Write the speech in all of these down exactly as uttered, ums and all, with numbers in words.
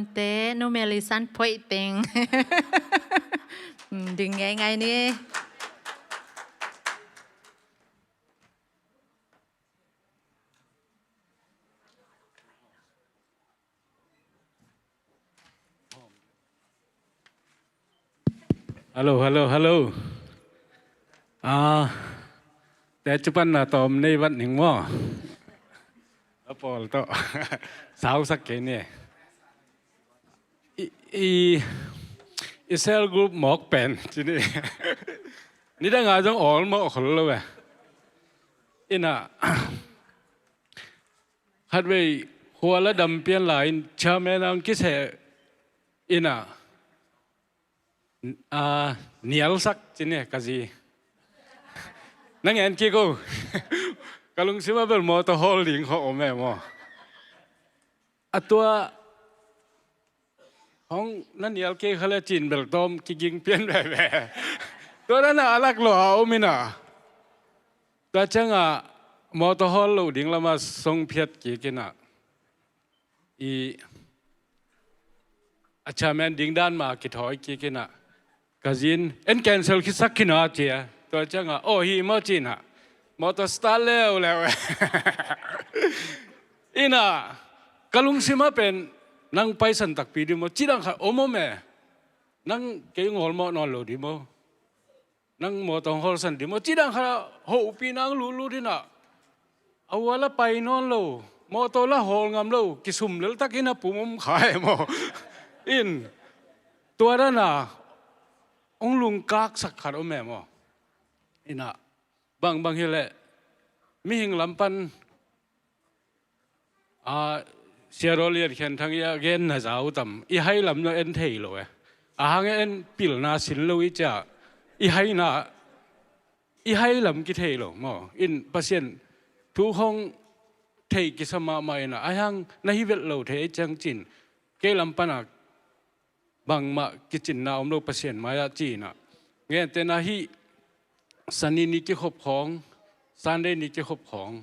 Te numei lisan phoih teng. Ding ngeingai ni. Hello, hello, hello. Ah, te cupan na tom nei vat ning maw. A pawl tawh sausak kei ni. I, i, i cell group mawk pen ci ni. Nidanga zong awl mawh khol lo e. Ina khatvei khua la dam pian lai in chairman ang kiseh ina, a, nialsak ci ni ka zi. Na ngen kik o. Ka lungsim a bel mawtaw hawl ding khawh om e maw. A tua hong na nial kei kha le cin bel tawm kiging pian veve. Tua dana a lak lua a om ina. Tua cianga mawtaw hawl lo ding lama song phiat kik ina. I a chairman ding dan ma kithawi kik ina. Ka zin en cancel khitsak khin a cia. Tua cianga aw hi maw cina. Mawtaw start leuleu. Ina ka lungsim a pen nang paisan takpi ding maw cidang khat om om e. Nang kei ngawlmawh nawn lo ding maw. Nang mawtaw hong hawlsan ding maw cidang khat a hopih nang lutlut ina. A ua la pai nawn lo mawtaw la hawl ngam lo kisum leltak ina pum om kha e maw. In tua dana hong lungkaksak khat om e maw. Ina bangbang hileh mihing lam pan a, Sia Raw Lian Khen Thang i a gen na zau tam i hai lam no en thei lo e. A hang en pilna sin lo i cia i haina i hai lam kithei lo maw. In Pasian thu khong thei kisa mahmah ina a hang na hi vet lo thei ciang cin kei lam pana bangmah kicinna om lo Pasian mai-ah ci-inah. Gentehna hih Sani ni kikhop khawng, Sunday ni kikhop khawng.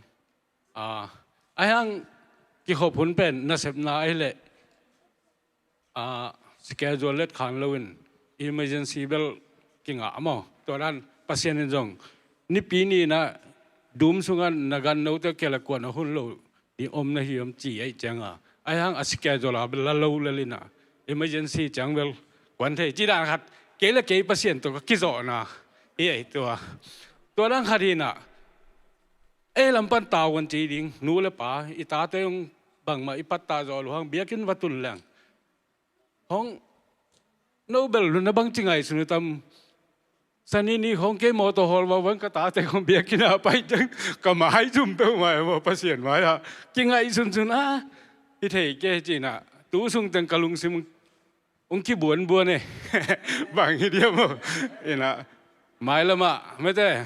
A, ahi hang kikhop hun pen nasepna ahih leh a, schedule let khan loin emergency bel kingah maw. Tua dan Pasian in zong nipi ni-inah dum sungah na gannote kei le kuan a hun lo ding om na hi om ci aih cianga ahi hang a schedule a bel la lo lel inah emergency ciang bel kuan thei ci dan khat kei le kei Pasian tawh ka kizawhna hi aih tua. Tua dan khat hinah ei lam pan tau kan ci ding nu le pa i tate hong bangmah i pattah zawh lo hang biakinn va tun leng hong no bel na bangci ngaihsun uh tam. Sani ni khawng kei mawtaw hawl vauvan ka tate khawng biakinn ah pai ciang ka mai zum peuhmah e maw Pasian mai-ah kingaihsun sun a hi thei kei cinah tu sung teng ka lungsim hong kibuanbuan e. Bang hi diam maw inah mailamah mete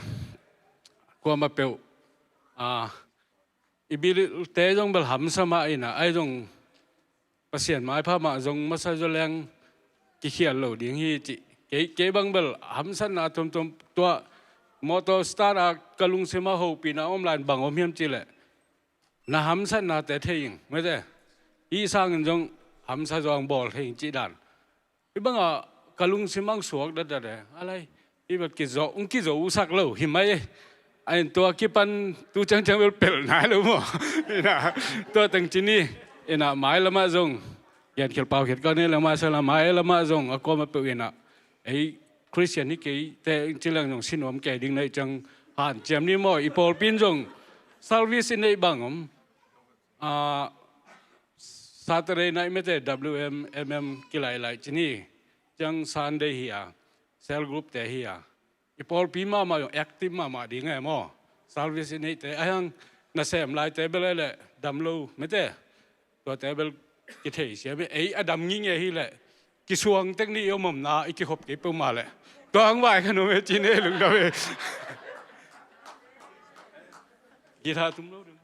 kuamah peuh a i bilte zong bel hamsa mah inah ai zong Pasian maipha mah zong masa zaw leng kikhial lo ding hi cih kei, kei bang bel hamsatna tuamtuam tua mawtaw start a ka lungsim a hopihna om lai in bang om hiam cihleh na hamsatnate thei ing mete i sangin zong hamsa zong bawl thei ing cih dan. Hih bangah ka lungsim ang suak datdat e. A lai hih bel kizawh hong kizawh uh sak lo hi mai e. A in tua kipan tu ciangciang bel pelh nai lo maw? Inah tua teng ci ni. Inah mailamah zong Giankhial Paukhiat ka nei le mah sala mailamah zong a kuamah peuh inah ei Khristian hi kei te ci leng zong sinuam kei ding na ih ciang hanciam ni maw? I pawlpi in zong service i neih bang om. A, Saturday night mete W M M M kilailai ci ni. Ciang Sunday hi a cell group te hi a i pawlpi mahmah zong active mahmah ding e maw? Service i neihte ahi hang nasem laite bel e le dam lo mete tuate bel kithei siam hi. Ei a dam ngingei hi leh kisuang tek ni i om omna i kikhop kei peuhmah leh tua hang vai kha nuam e ci ne lungdam e. Guitar tum lo ding.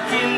Kim